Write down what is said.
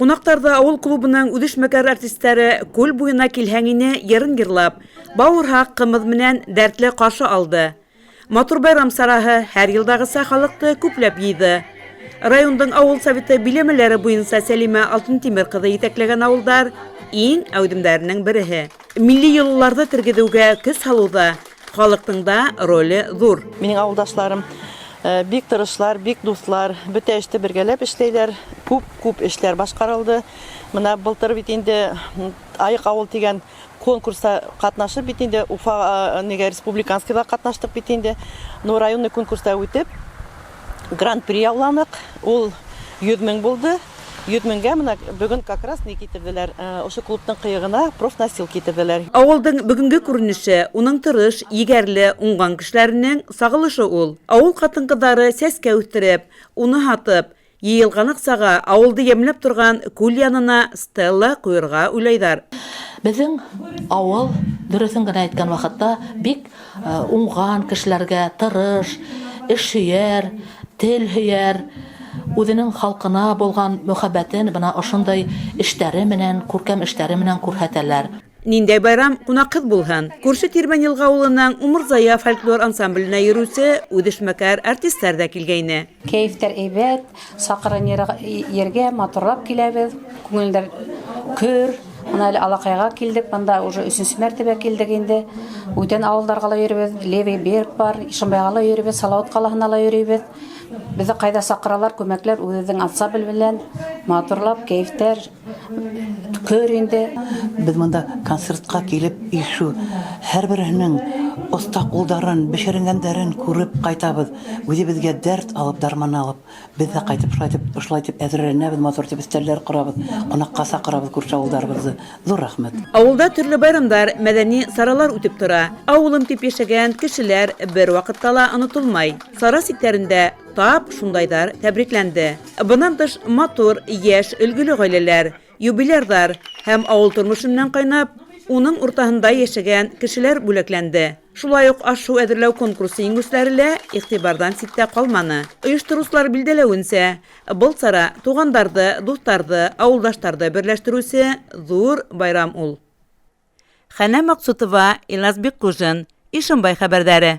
Ҡунаҡтарҙы ауыл клубының үҙешмәкәр артистары «Күл буйына килһәң ине» йырын йырлап, бауырһаҡ, ҡымыҙ менән дәртле ҡаршы алды. Матур байрам сараһы һәр йылдағыса халыҡты күпләп йыйҙы. Райондың ауыл советы биләмәләре буйынса Сәлимә Алтынтимер ҡыҙы етәкләгән ауылдар иң әүҙемдәренең береһе. Милли йолаларҙы тергеҙеүгә көс һалыуҙа халыҡтың да роле ҙур. Минең ауылдашларым бик тырышлар, бик дуҫлар, бөтә эште бергәләп эшләйләр. Күп-күп эшләр башҡарылды. Мына былтыр бит инде Айыҡ ауыл тигән конкурста ҡатнашып бит инде Уфа нигә республиканскийҙа ҡатнаштыҡ бит инде. Ну, районный конкурста үтеп, гран-при яуланыҡ. Ул 100 мең булды. 100 меңгә мына бөгөн как раз ни китерҙеләр, ошо клубтың ҡыйығына профнастил китерҙеләр. Ауылдың бөгөнгө күренеше уның тырыш, егәрле, уңған кешеләренең сағылышы ул. Ауыл ҡатын-ҡыҙҙары сәскә үҫтереп, уны һатып, йыйылған аҡсаға ауылды йәмләп торған күл янына стелла ҡуйырға уйлайҙар. Беҙҙең ауыл, дөрөҫөн генә әйткән ваҡытта, бик уңған кешеләргә, тырыш, эш һөйәр, тел һөйәр, үҙенең халҡына булған мөхәббәтен бына ошондай эштәре менән, күркәм эштәре менән күрһәтәләр. Ниндәй байрам ҡунаҡһыҙ булһын? Күрше Тирмән Йылға ауылының Умырзая фольклор ансамбленә йөрөүсе үҙешмәкәр артистар ҙа килгәйне. Кәйефтәр әйбәт, саҡырған ергә матурлап киләбеҙ, күңелдәр көр. Мына әле Алаҡайға килдек, бында уже өсөнсө мәртәбә килдек инде. Бүтән ауылдарға ла йөрөбөҙ, Левый Берег бар, Ишембайға ла йөрөбөҙ, Салауат ҡалаһына ла йөрөйбөҙ. Беҙҙе ҡайҙа саҡыралар, күмәкләп үҙебеҙҙең ансамбль менән матурлап, кәйефтәр көр инде. Беҙ бында концертҡа килеп ишеү, һәр береһенең оҫта ҡулдарын, бешеренгәндәрен күреп ҡайтабыҙ. Үҙебеҙгә дәрт алып, дарман алып, беҙ ҙә ҡайтып шулай итеп, ошолай итеп әҙерләнәбеҙ, матур итеп өҫтәлдәр ҡорабыҙ, ҡунаҡҡа саҡырабыҙ күрше ауылдарыбыҙҙы. Ҙур рәхмәт. Ауылда төрлө байрамдар, мәҙәни саралар үтеп тора. Ауылым тип йәшәгән кешеләр бер ваҡытта ла онотолмай. Сара сиктәрендә тап шундайҙар тәбрикләнде. Бынан тыш матур, йәш, өлгөлө ғаиләләр, юбилярҙар һәм ауыл тормошо менән ҡайнап, уның уртаһында йәшәгән кешеләр бүләкләнде. Шулай уҡ аш-һыу әҙерләү конкурсы еңеүселәре лә иғтибарҙан ситтә ҡалманы. Ойоштороусылар билдәләүенсә, был сара туғандарҙы, дуҫтарҙы, ауылдаштарҙы берләштереүсе ҙур байрам ул. Хәнә Маҡсутова, Илназ Бикҡужин, Ишембай хәбәрҙәре.